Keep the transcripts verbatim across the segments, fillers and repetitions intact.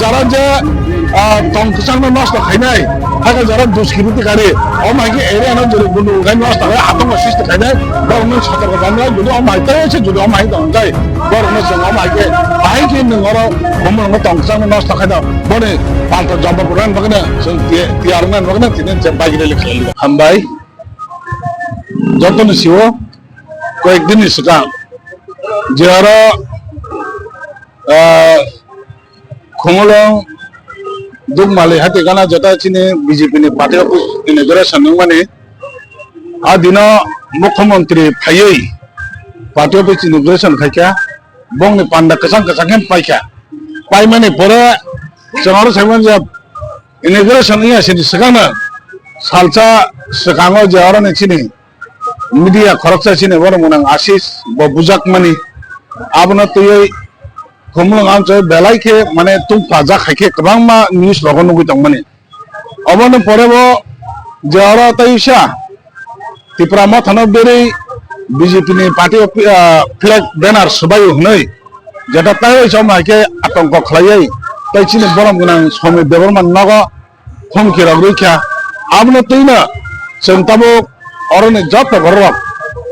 Jara je, ah, tong kwchangno nosto khainai, hakhe jara duskiriti kari, omo hai khe area no jori gundu gai nosto khai, atongo sristi khainai, borokno sotorko janai, jodi omo hai tei se jodi omo hai tong khai, borokno chwng omo hai khe bahai khe nwng oro khumulwngo tong kwchangno nosto khaino, boni palta jawab rwna bagwino chwng tiya-, tiyar wngna bagwino tini je bike rally khlai. Hambai, jotoni sio koyek din ni swkang je oro, ah, Khumulwng Dukmali Hatigana jeta chini B J P ni party office inauguration wngmani. A dino Mukhyamantri phaiwi party office inauguration khaikha, bongni panda kwchang kwchang khe paikha. Paimani pore chwng aro saimanya inauguration wngya sini swkangno salsa swkango je oroni chini media khoroksa chini borok mwnang Ashish bo bujakmani, abono twiwi Khumulwng amchoi belai khe mane tungpajak hai khe kwbangma news rogo nugwi tongmani. Obono pore bo je oro tei wisa Tipra Mothano berwi B J P ni party of, ah, flag banner swbaio hwnwi jeta tei omo hai khe atongko khlaiwi tei chini borom gwnang Somir Debbarma nogo humki rok rwkha. Abono twino chwng tabuk oroni joto borok,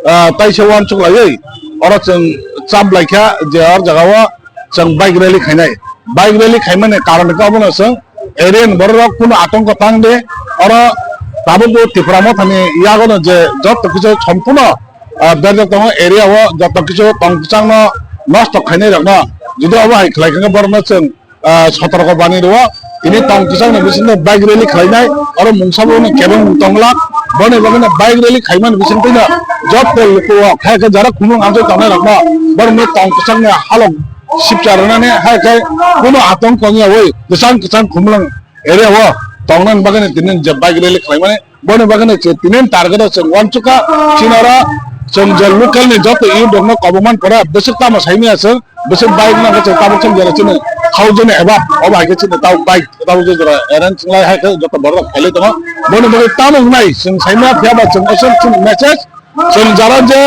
ah, taisa uansuk laiwi oro chwng chap laikha je or jagao chwng bike rally khainai. Bike rally khaimani karon khe obono chwng area ni borok rok kunu atongko tang de. Oro tabukbo Tipra Mothani yagono je joto kisu sompuno, ah, berjak tongo area o joto kisu tong kwchangno nosto khainai rokno jodi obo hai khlai khe borokno chwng ah, sotorko bani rwo. Tini tong kwchangni bisingo bike rally khlainai, oro mungsa bo no kebeng tonglak. Boni bagwino bike rally khaimani bisingtwino joto luku o khe khe jara Khumulwng amchoi tongnai rokno borokno tong kwchangni halok sipcha rwnani hai khe kuno atongko wngya wi kwchang kwchang Khumulwng area o tongnani bagwino tini je bike rally khlaimani. Boni bagwino chwng tini target o chwng uansukha, chini oro chwng je local ni joto youth rokno kobomani pore bwswk tamo saimanya chwng, bwswk bike nangkhe chwng tabuk chwng jora chini thousand eba obo hai khe chini tabuk bike tabuk je jora arrange wnglai hai khe joto borok rok phailai tongo. Boni bagwi tamo wngnai chwng saimanya phiya ba chwng aswk chini message. Chwng jara je,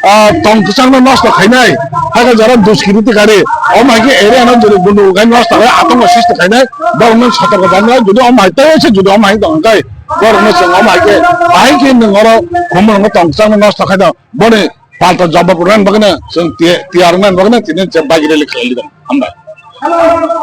ah, tong kwchangno nosto khainai, hakhe jara duskiriti kari, omo hai khe area no jori gundu gai nosto khai, atongko sristi khainai, borokno sotorko janai, jodi omo hai tei se jodi omo hai tong khai, borokno chwng omo hai khe, bahai khe nwng oro Khumulwngo tong kwchangno nosto khaino, boni palta jawab rwna bagwino, chwng tiya-, tiyar wngna bagwino tini je bike rally khlai lidong. Hambai.